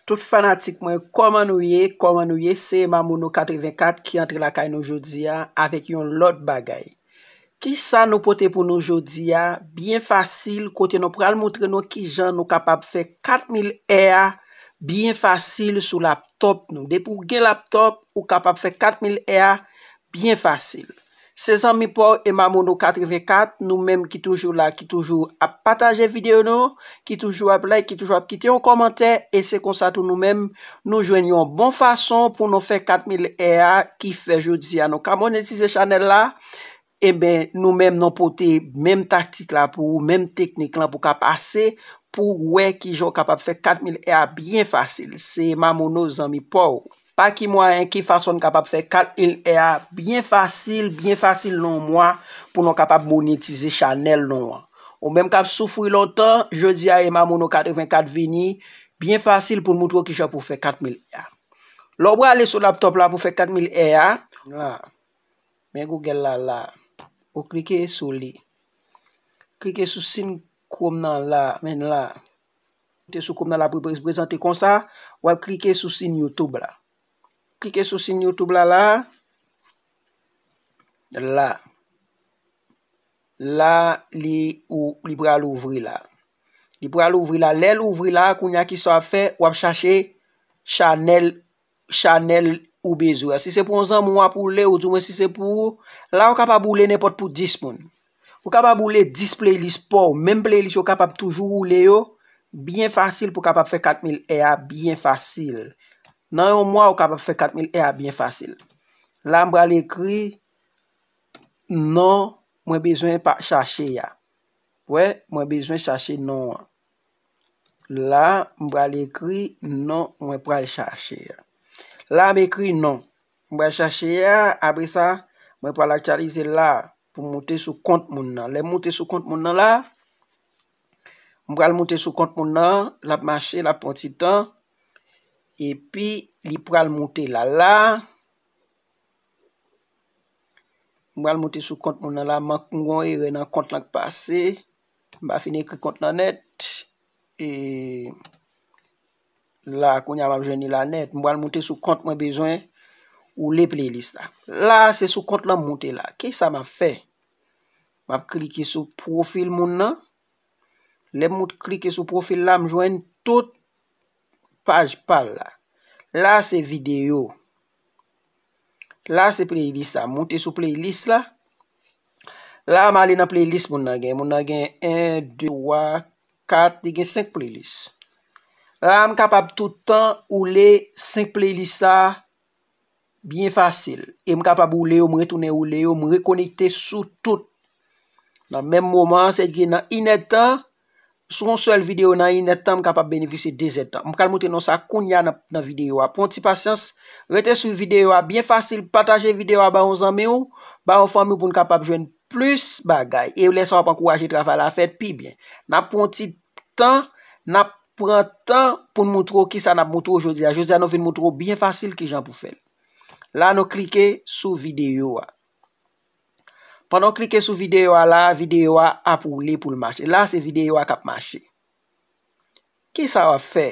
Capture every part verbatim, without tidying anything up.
Tout fanatik mwen, kòman nou ye? Kòman nou ye? Se Mamono katrevenkat ki antre lakay nou jodi a avèk yon lòt bagay. Kisa nou pote pou nou jodi a? Byen fasil, kote nou pral montre nou kijan nou kapab fè kat mil è a byen fasil sou laptòp nou. Depi w gen laptòp, ou kapab fè kat mil è a byen fasil. Se zanmi pa w Emma Mono katrevenkat, nou menm ki toujou la, ki toujou ap pataje videyo nou, ki toujou ap like, ki toujou ap kite yon kòmantè, e se konsa tou nou menm, nou jwenn yon bon fason pou nou fè kat mil è a, ki fè jodi a nou ka monetize chanèl la. Enben, nou menm nou pote menm taktik la pou ou, menm teknik lan pou ka pase, pou w wè kijan w kapab fè kat mil è a byen fasil. Se Mamono zanmi pa w. Pa ki mwayen, ki fason n kapab fè kat mil è a byen fasil, byen fasil nan yon mwa pou nou kapab monetize chanèl nou an. Ou menm k ap soufri lontan, jodi a Emma Mono katrevenkat vini, byen fasil pou l montre w kijan pou w fè kat mil è a. Lè w prale sou laptòp la pou fè kat mil è a, la, men Google la, la, ou klike sou li. Klike sou sin Chrome nan la, men la. Te sou Chrome nan la pre-, pre-, prezante konsa, w ap klike sou sin YouTube la. Klike sou sin YouTube la, la. La. La, li, ou, li pral ouvri la. Li pral ouvri la. Lè l ouvri la, kounye a kisa w ap fè? W ap chache chanèl, chanèl ou bezwen an. Si se pou yon zanmi w ap woule, oudimwen si se pou ou, la ou kapab woule nenpòt pou dis moun. Ou kapab woule dis playlist pa w, menm playlist yo kapab toujou woule yo, byen fasil pou w kapab fè kat mil è a byen fasil. Nan yon mwa, ou kapab fè kat mil è a byen fasil. La, m pral ekri non mwen bezwen pa chache a. Wè, mwen bezwen chache non an. La, m pral ekri non mwen pral chache a. La, m ekri non. M pral chache a, apre sa, mwen pral aktyalize la pou m moute sou kont moun nan. Lè m moute sou kont moun nan la, m pral moute sou kont moun nan, l ap mache, l ap pran ti tan, epi li pral moute la. La, m pral moute sou kont moun nan la, m gen yon erè nan kont lan k pase, m pa fin ekri kont lan nèt, e la, kounye a m ap jwenn li la nèt. M pral moute sou kont mwen bezwen woule playlist la. La, se sou kont lan m moute la. Kisa m ap fè? M ap klike sou pwofil moun nan. Lè m moute klike sou pwofil la, m jwenn tout paj pa l la. La, se videyo. La, se playlist la. M moute sou playlist la. La, m ale nan playlist moun nan gen. Moun nan gen en, de, twa, kat, li gen senk playlist. La, m kapab tout tan woule senk playlist sa byen fasil. E m kapab woule yo, m retounen woule yo, m rekonekte sou tout. Nan menm moman an, sètadi nan inèdtan, sou yon sèl videyo nan inèdtan, m kapab benefisye dezèdtan. M pral montre nou sa kounye a nan, nan videyo a. Pran yon ti pasyans, rete swiv videyo a, byen fasil, pataje videyo a ba yon zanmi w, ba yon fanmi w pou n kapab jwenn plis bagay. E lè sa w ap ankouraje travay la fèt pi byen. N ap pran yon ti tan, n ap pran tan pou n montre w kisa n ap montre w jodi a. Jodi a, nou vin montre w byen fasil kijan pou fè l. La, nou klike sou videyo a. Pandan w klike sou videyo a la, videyo a ap woule pou l mache. La, se videyo a k ap mache. Kisa w ap fè?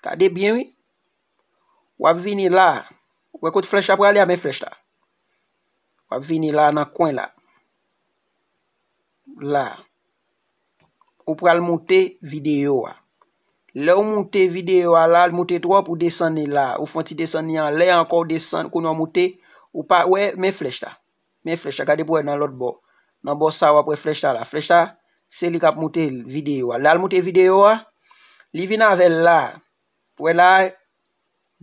Gade byen, wi. W ap vini la. Ou wè kot flèch la prale a, men flèch la. W ap vini la nan kwen la. La. Ou pral moute videyo a. Lè w moute videyo a la, l moute twòp, ou desann li la. Ou fè yon ti desann li anlè ankò, ou desann, kounye a w moute, ou pa wè, men flèch la. Men flèch la, gade pou w wè nan lòt bò. Nan bò sa, w ap wè flèch la la. Flèch la, se li k ap moute videyo a. Lè l moute videyo a, li vin avè l la. Ou wè la,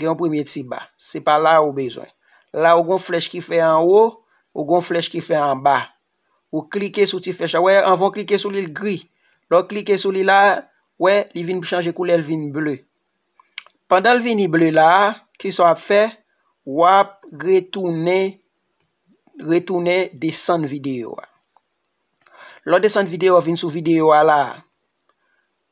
gen yon premye ti ba. Se pa la ou bezwen. La, ou gon flèch ki fè anwo, ou gon flèch ki fè anba. Ou klike sou ti flèch la. Wè, anvan w klike sou li, l gri. Lè w klike sou li la, wè, li vin chanje koulè, l vin ble. Pandan l vini ble la, kisa w ap fè? W ap retounen, retounen desann videyo a. Lè w desann videyo a, vin sou videyo a la.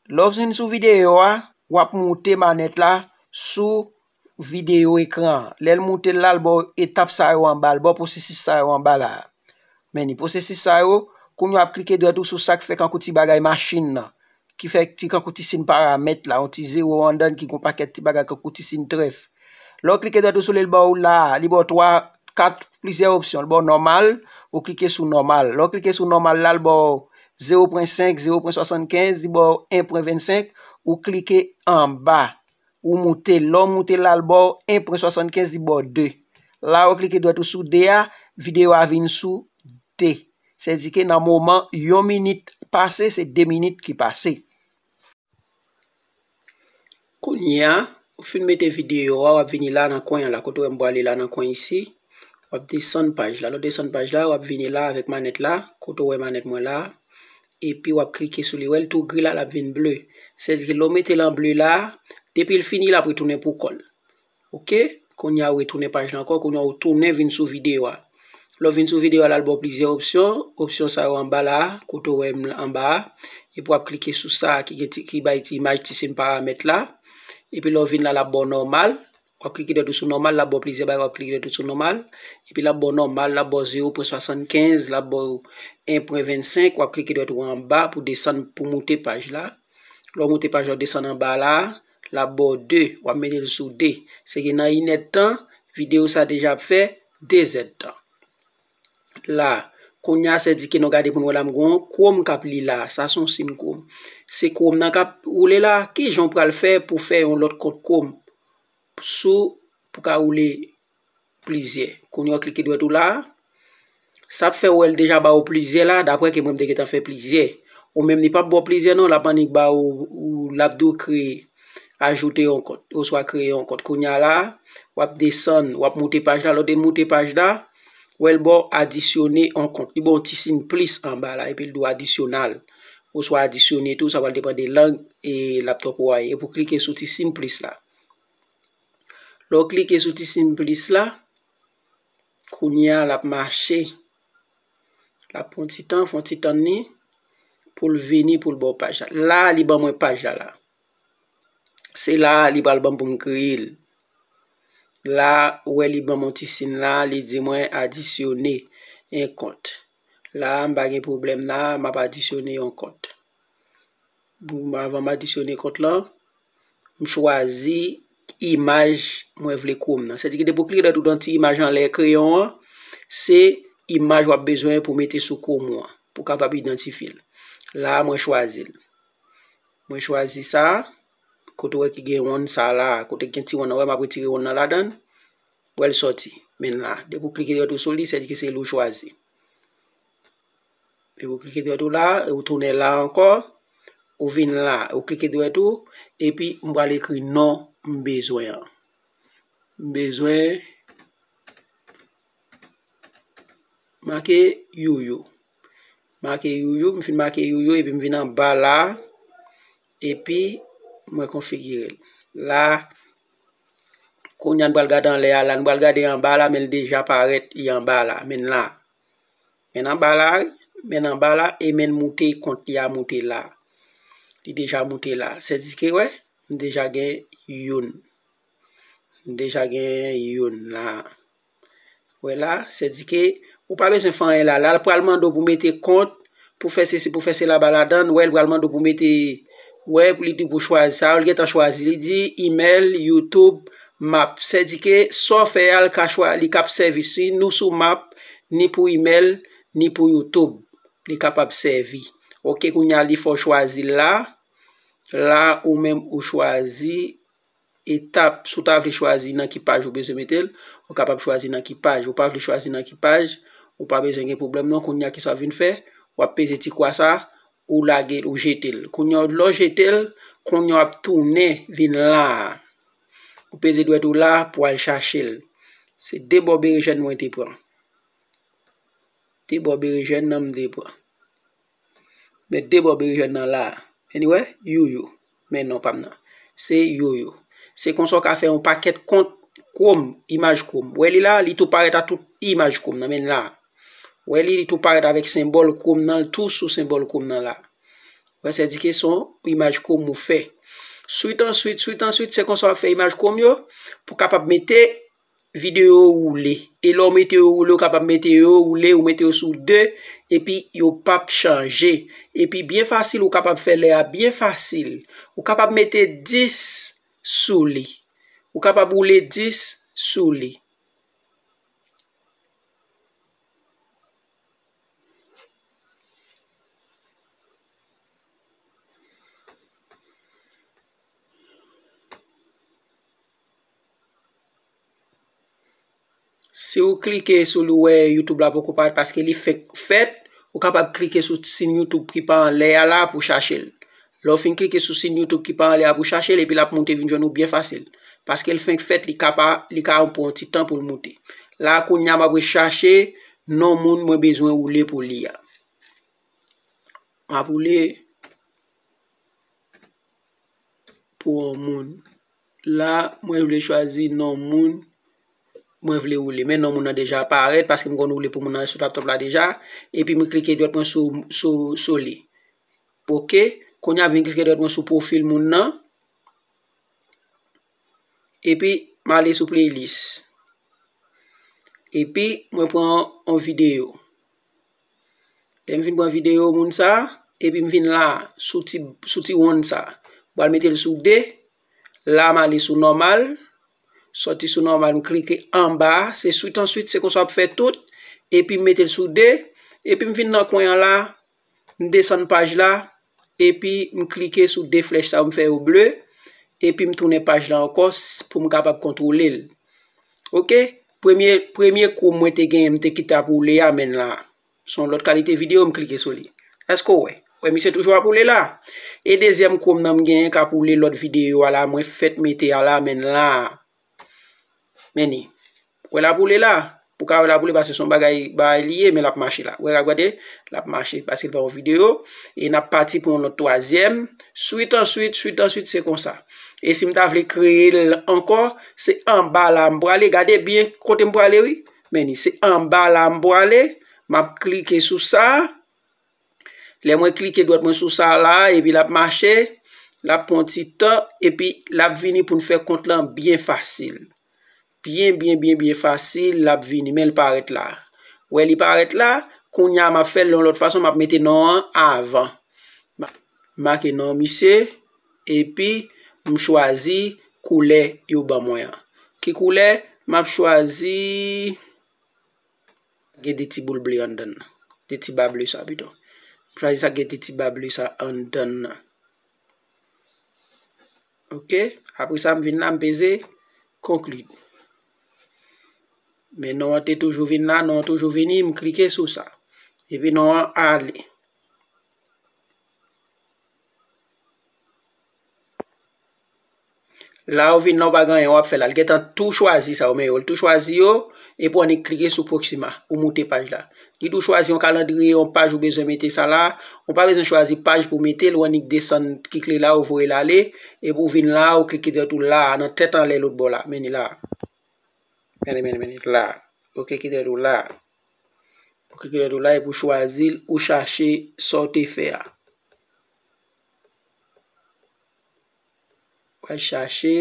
Lè w vin sou videyo a, w ap moute manèt la sou videyo ekran an. Lè l moute l la, l ba w etap sa yo anba, l ba w pwosesis sa yo anba la. Men ni pwosesis sa yo, kounye a w ap klike dwèt ou sou sa k fè kankou ti bagay machin nan. ki fè ti kankou ti siy paramèt la, yon ti zewo anndan ki gon pakèt ti bagay kankou ti siy trèf. Lè w klike dwat ou sou li, li ba w la, li ba w twa, kat, plizyè opsyon. Li ba w nòmal, ou klike sou nòmal. Lè w klike sou nòmal la, li ba w zewo pwen senk, zewo pwen swasannkenz, li ba w en pwen vennsenk, ou klike anba. Ou moute, lè w moute la, li ba w en pwen swasannkenz, li ba w de. La, ou klike dwat ou sou de a, videyo a vin sou de. Sèdike nan moman yon minit pase, se de minit ki pase. Kounye a, ou fin mete videyo a, w ap vini la nan kwen an la, kote w wè m pwale la nan kwen isi. W ap desann paj la. Lè w desann paj la, w ap vini la avèk manèt la, kote w wè manèt mwen la. Epi w ap klike sou li. Wè l tou gri la, l ap vin ble. Sèdike lè w mete l an ble la, depi l fini, l ap retounen pou kò l. Oke? Kounye a, ou retounen paj la ankò, kounye a, ou tounen vin sou videyo a. Lè w vin sou videyo a la, l ba w plizyè opsyon. Opsyon sa yo anba la, kote w wè m anba a. Epi w ap klike sou sa ki gen ti, ki bay ti imaj ti siy paramèt la. Epi lè w vin la, l ap ba w nòmal. W ap klike dwat ou sou nòmal, l ap ba w plizyè bagay, w ap klike dwat ou sou nòmal. Epi l ap ba w nòmal, l ap ba w zewo pwen swasannkenz, l ap ba w en pwen vennsenk, w ap klike dwat ou anba pou desann, pou moute paj la. Lè w moute paj la, w desann anba la, l ap ba w de, w ap mete l sou de. Se ke nan inèdtan, videyo sa deja ap fè dezèdtan. La, kounye a, sèdike nou gade pou n wè la m gen yon Chrome k ap li la. Sa se yon siy Chrome. Se Chrome nan k ap woule la. Kijan w pral fè pou fè yon lòt kont Chrome? Sou, pou ka woule plizyè. Kounye a w klike dwat ou la. Sa ap fè w wè l deja ba w plizyè la, daprè ke mwen m te gentan fè plizyè. Ou menm li p ap ba w plizyè non, l ap annik ba w, ou, l ap di w kreye, ajoute yon kont, oswa kreye yon kont. Kounye a la, w ap desann, w ap moute paj la, lè w te moute paj la, wè l ba w adisyone yon kont. Li ba w ti siy plis anba la, epi l di w adisyonal, oswa adisyone tou, sa pral depann de lang e laptòp ou a ye. Epi w klike sou ti siy plis la. Lè w klike sou ti siy plis la, kounye a l ap mache. L ap pran ti tan, fè yon ti tann li, pou l vini, pou l ba w paj la. La, li ban mwen paj la, la. Se la, li pral ban m pou m kreye l. La, ou wè li ban m yon ti siy la, li di mwen adisyone yon kont. La, m pa gen pwoblèm la, m ap adisyone yon kont. Bon, avan m adisyone kont lan, m chwazi imaj mwen vle Chrome nan. Sèdike depi w klike dwat ou nan ti imaj anlè kreyon an, se imaj w ap bezwen pou mete sou Chrome ou an, pou w kapab idantifye l. La, mwen chwazi l. Mwen chwazi sa, kote w wè ki gen wonn sa la, kote gen ti wonn nan, wè m ap retire wonn nan ladan l, wè l sòti. Men la, depi w klike dwat ou sou li, sèdike se li w chwazi. Epi ou klike dwat ou la, ou tounen la ankò, ou vin la, ou klike dwat ou, epi m pral ekri non m bezwen an. M bezwen make Youyou. Make Youyou, m fin make Youyou, epi m vin anba la, epi mwen konfigire l. La, kounye a n pral gade anlè a la, n pral gade anba la, men l deja parèt, li anba la, men la. Men anba la, wi. Men anba la, e men moute kont li a moute la. Li deja moute la. Sèdike, wè, m deja gen youn. M deja gen youn la. Wè la, sèdike, ou pa bezwen fè anyen la. La, l pral mande w pou mete kont, pou fè sesi, pou fè sela ba ladan l. Wè, l pral mande w pou mete, wè, li di pou chwazi sa, ou gentan chwazi. Li di email, YouTube, map. Sèdike, sa w fè a, l ka chwa-, li k ap sèvi. Si nou sou map, ni pou email, ni pou YouTube, li kapab sèvi. Oke, kounye a, li fè w chwazi l la. La, ou menm, ou chwazi etap. Si w ta vle chwazi nan ki paj ou bezwen mete l, ou kapab chwazi nan ki paj. Ou pa vle chwazi nan ki paj, ou pa bezwen gen pwoblèm non. Kounye a, kisa w vin fè? W ap peze ti kwa sa, ou lage l, ou jete l. Kounye a, lè w jete l, kounye a w ap tounen vin la. Ou peze dwèt ou la pou al chache l. Se de bò berejèn mwen te pran. De bò berejèn nan m te pran. Men de bò berejèn nan la. Men li wè, Youyou. Men non pa m nan. Se Youyou. Se konsa w ka fè yon pakèt kont Chrome, imaj Chrome. Wè li la, li tou parèt a tout imaj Chrome nan. Men la. Wè li, li tou parèt avèk senbòl Chrome nan, l tou sou senbòl Chrome nan la. Wè, sèdike se yon imaj Chrome ou fè. Swit answit, swit answit, se konsa w ap fè imaj Chrome yo, pou kapab mete videyo yo woule. E lè w mete yo woule, ou kapab mete yo woule, ou mete yo sou de, epi yo p ap chanje. Epi byen fasil, ou kapab fè lè a byen fasil. Ou kapab mete dis sou li. Ou kapab woule dis sou li. Si w klike sou li, w wè YouTube la poko parèt paske li fèk fèt, ou kapab klike sou siy YouTube ki pa anlè a la pou w chache l. Lè w fin klike sou siy YouTube ki pa anlè a pou w chache l, epi l ap moute vin jwenn ou byen fasil. Paske l fenk fèt, li ka pa, li ka pran yon ti tan pou l moute. La, kounye a, m ap rechache non moun mwen bezwen woule pou li a. M ap woule pou yon moun. La, mwen vle chwazi non moun mwen vle woule. Men non moun nan deja parèt paske m konn woule pou moun nan sou laptop la deja. Epi m klike dwèt mwen sou, sou, sou li. Oke. Kounye a vin klike dwèt mwen sou pwofil moun nan. Epi m ale sou playlist. Epi mwen pran yon videyo. Lè m fin pran videyo moun sa, epi m vin la, sou ti, sou ti wonn sa. M pral mete l sou de. La, m ale sou nòmal. Sòti sou nòmal, m klike anba. Se swit answit, se konsa w ap fè tout. Epi m mete l sou de. Epi m vin nan kwen an la. M desann paj la. Epi m klike sou de flèch sa yo, m fè yo ble. Epi m tounen paj la ankò s-, pou m kapab kontwole l. Oke? Premye, premye kou mwen te genyen, m te kite ap woule a, men la. Se yon lòt kalite videyo, m klike sou li. Èske w wè? Wè, misye toujou ap woule la. E dezyèm kou m nan m genyen k ap woule lòt videyo a la, mwen fèk mete a la, men la. Men ni. Wè l ap woule la. Pou ka wè l ap woule, paske se yon bagay, bagay li ye, men l ap mache la. Wè, gade, l ap mache, paske l pa yon videyo. E n ap pati pou yon lòt twazyèm. Swit answit, swit answit, se konsa. E si m ta vle kreye l ankò, se anba la m prale. Gade byen kote m prale, wi. Men ni, se anba la m prale. M ap klike sou sa. Lè mwen klike dwèt mwen sou sa la, epi l ap mache, l ap pran ti tan, epi l ap vini pou n fè kont lan byen fasil. Byen, byen, byen, byen fasil, l ap vini, men l parèt la. Wè li parèt la, kounye a m ap fè l yon lòt fason, m ap mete non an avan. Ma-, make non misye, epi m chwazi koulè yo ban mwen an. Ki koulè? M ap chwazi Gen de ti boul ble anndan l. De ti ba ble sa pito. M chwazi sa gen de ti ba ble sa anndan l. Oke. Apre sa, m vin la, m peze conclude. Men non an te toujou vin la, non an toujou vini, m klike sou sa. Epi non an ale. La ou vin la ou pa gen anyen w ap fè la. L gentan tou chwazi sa yo, men yo, l tou chwazi yo, epi w annik klike sou Proxima, ou moute paj la. Li tou chwazi yon kalandriye, yon paj ou bezwen mete sa la. Ou pa bezwen chwazi paj pou mete l, ou annik desann kikle la, ou voye l ale, epi w vin la, ou klike dwèt ou la, nan tèt anlè lòt bò la, men li la. Men li, men li, men li, la. Ou klike dwèt ou la. Ou klike dwèt ou la, epi w chwazi l, ou chache sa w te fè a. Pral chache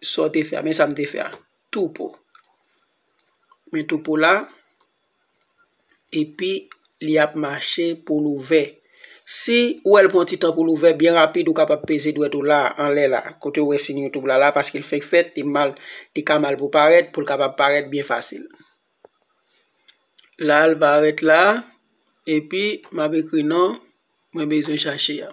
sa w te fè a. Men sa m te fè a. Toupo. Men toupo la. Epi, li ap mache pou l ouvè. Si ou wè l pran ti tan pou l ouvè byen rapid, ou kapab peze dwèt ou la, anlè la, kote ou wè siy YouTube la, la, paske l fenk fèt, li mal, li ka mal pou parèt, pou l kapab parèt byen fasil. La, l parèt la, epi m ap ekri non mwen bezwen chache a.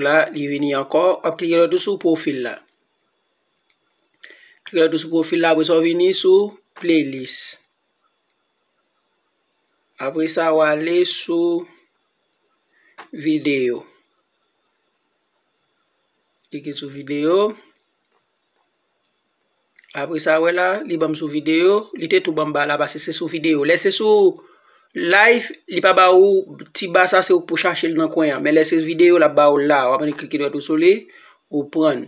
La, li vini ankò. W ap klike lòt ou sou pwofil la. Klike lòt ou sou pwofil la, apre sa, w vini sou playlist. Apre sa, w ale sou videyo. Klike sou videyo. Apre sa, wè la, li ban m sou videyo, li te tou ban m ba la, paske se sou videyo. Lè se sou live, li pa ba ou ti ba sa, se ou k pou chache l nan kwen an. Men lè se videyo, l ap ba ou l la. W ap annik klike dwat ou sou li, ou pran l.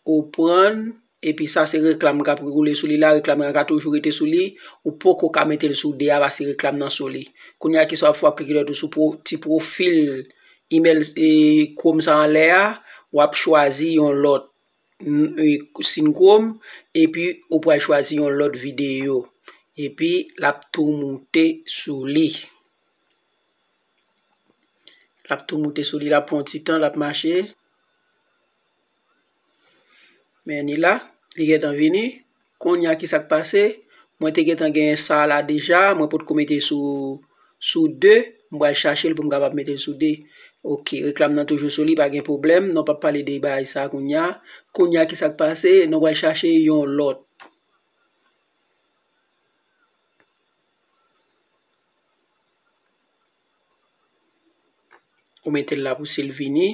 Ou pran l, epi sa se reklam k ap woule sou li la, reklam nan ka toujou rete sou li. Ou poko ka mete l sou de a, paske reklam nan sou li. Kounye a, kisa w ap fè, w ap klike dwat ou sou pro-, ti pwofil email, e, Chrome sa anlè a, w ap chwazi yon lòt. n-, e, Synchrome, epi ou pral chwazi yon lòt videyo. Epi l ap tou moute sou li. L ap tou moute sou li, l ap pran yon ti tan, l ap mache. Men ni la, li gentan vini. Kounye a, ki sa k pase? Mwen te gentan genyen sa la deja, mwen potko mete sou, sou de, m pral chache l pou m kapab mete l sou de. Oke, reklam nan toujou sou li, pa gen pwoblèm. Nou p ap pale de bagay sa kounye a. Kounye a, ki sa k pase? Nou pral chache yon lòt. Ou mete l la pou si l vini,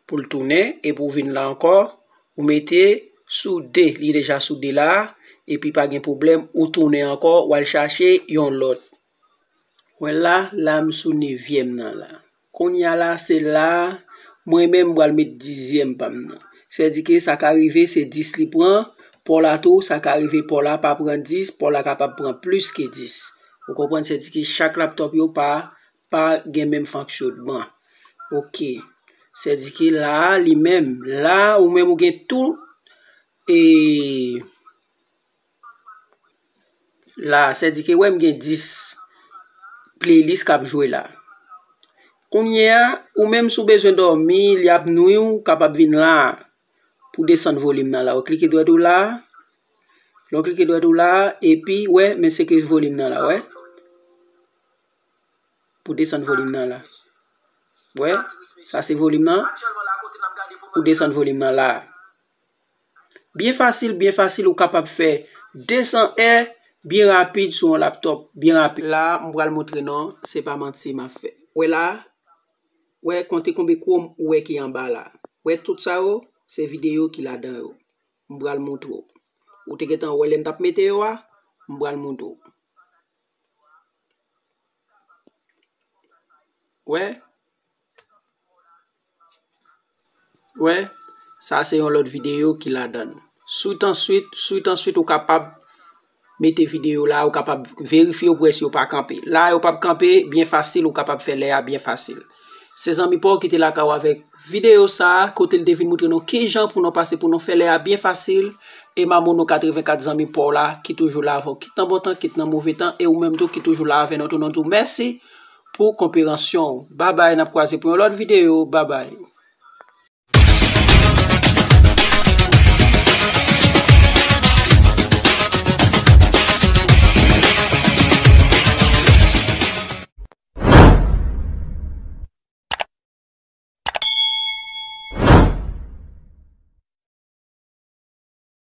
pou l tounen, epi w vin la ankò, ou mete sou de, li deja sou de la, epi pa gen pwoblèm, ou tounen ankò, w al chache yon lòt. Wè la, la m sou nevyèm nan la. Kounye a la, se la, mwen menm m pral met dizyèm pa m nan. Sèdike sa ka rive, se dis li pran, pa w la tou, sa ka rive pa w la pa pran dis, pa w la kapab pran plis ke dis. Ou konprann, sèdike chak laptòp yo pa, pa gen menm fonksyonman. Oke. Sèdike la, li menm, la, ou menm ou gen tout, e, la, sèdike, wè, m gen dis playlist k ap jwe la. Kounye a, ou menm si w bezwen dòmi, li ap nwi w, ou kapab vin la pou desann volim nan la. Ou klike dwèt ou la, lè w klike dwèt ou la, epi, wè, men se ke volim nan la, wè. Pou desann volim nan la. Wè, sa se volim nan. Pou desann volim nan la. Byen fasil, byen fasil, ou kapab fè de san è byen rapid sou yon laptòp, byen rapid. La, m pral montre nou, se pa manti m ap fè. Wè la, wè, konte konbe Chrome ou wè ki anba la. Wè, tout sa yo, se videyo ki ladan yo. M pral montre w. Ou te gentan wè lè m t ap mete yo a, m pral montre w. Wè. Wè, sa se yon lòt videyo ki ladan l. Swit answit, swit answit, ou kapab mete videyo la, ou kapab verifye w pou wè si yo pa kanpe. La, yo p ap kanpe, byen fasil, ou kapab fè lè a byen fasil. Se zanmi pa w ki te lakay ou avèk videyo sa a, kote l te vin montre nou kijan pou nou pase pou nou fè lè a byen fasil. E Mamono katrevenkat zanmi pa w la, ki toujou la avè w, kit nan bon tan, kit nan move tan, e ou menm tou ki toujou la avè nou tou, nou di w mèsi pou konpreyansyon w. Babay, n ap kwaze pou yon lòt videyo. Babay.